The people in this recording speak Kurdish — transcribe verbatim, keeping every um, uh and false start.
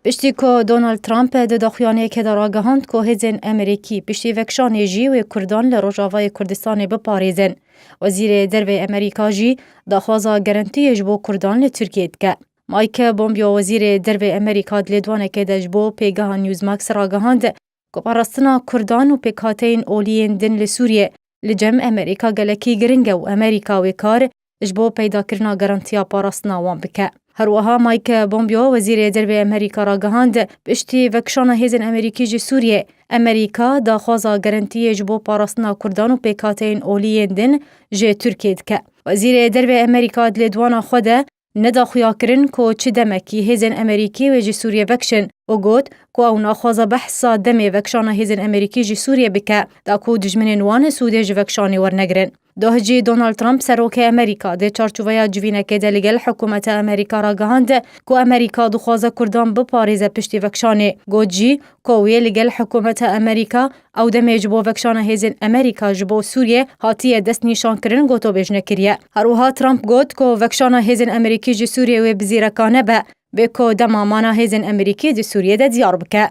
Piştî ku Donald Trump di daxuyaniyekê de ragihand ku hêzên Amerîkî piştî vekşanê jî wê Kurdan li Rojavayê Kurdistanê biparêzin, Wezîrê Dervê Amerîka jî daxwaza gerentiyê ji bo Kurdan li Tirkiyê dike. Mike Pompeo, Wezîrê Dervê Amerîka, di lêdwanekê de ji bo pêgeha Newsmax ragihand ku parastina Kurdan û pêkhateyên olî yên din li Sûriyê li cem Amerîka gelekî giring e û Amerîka wê kar ji bo peydakirina garantiya parastina wan bike. Her wiha Mike Pompeo, Wezîrê Dervê Amerîka, ragihand, piştî vekişana hêzên Amerîkî ji Sûriyê, Amerîka daxwaza gerentiyê ji bo parastina Kurdan û pêkhateyên olî yên din ji Tirkiyê dike. Wezîrê Dervê Amerîka di lêdwana xwe de neda xuya kirin ku çi demekî hêzên Amerîkî wê ji Sûriyê vekişin û got ku ew naxwaza behsa demê vekişana hêzên Amerîkî ji Sûriyê bike, da ku dijminên wan sûdê ji vekişanê wernegirin. Doh jî Donald Trump, serokê Amerîka, di çarçoveya civînekê de li gel hikûmeta Amerîka ragihand ku Amerîka dixwaze Kurdan biparêze piştî vekişanê. Got jî ku wê li gel hikûmeta Amerîka ew demê ji bo vekişana hêzên Amerîka ji bo Sûriyê hatiye destnîşankirin gotobêj nekiriye. Her wiha Trump got ku vekişana hêzên Amerîkî ji Sûriyê wê bi zîrekane be, bê ku dema mana hêzên Amerîkî di Sûriyê de diyar bike.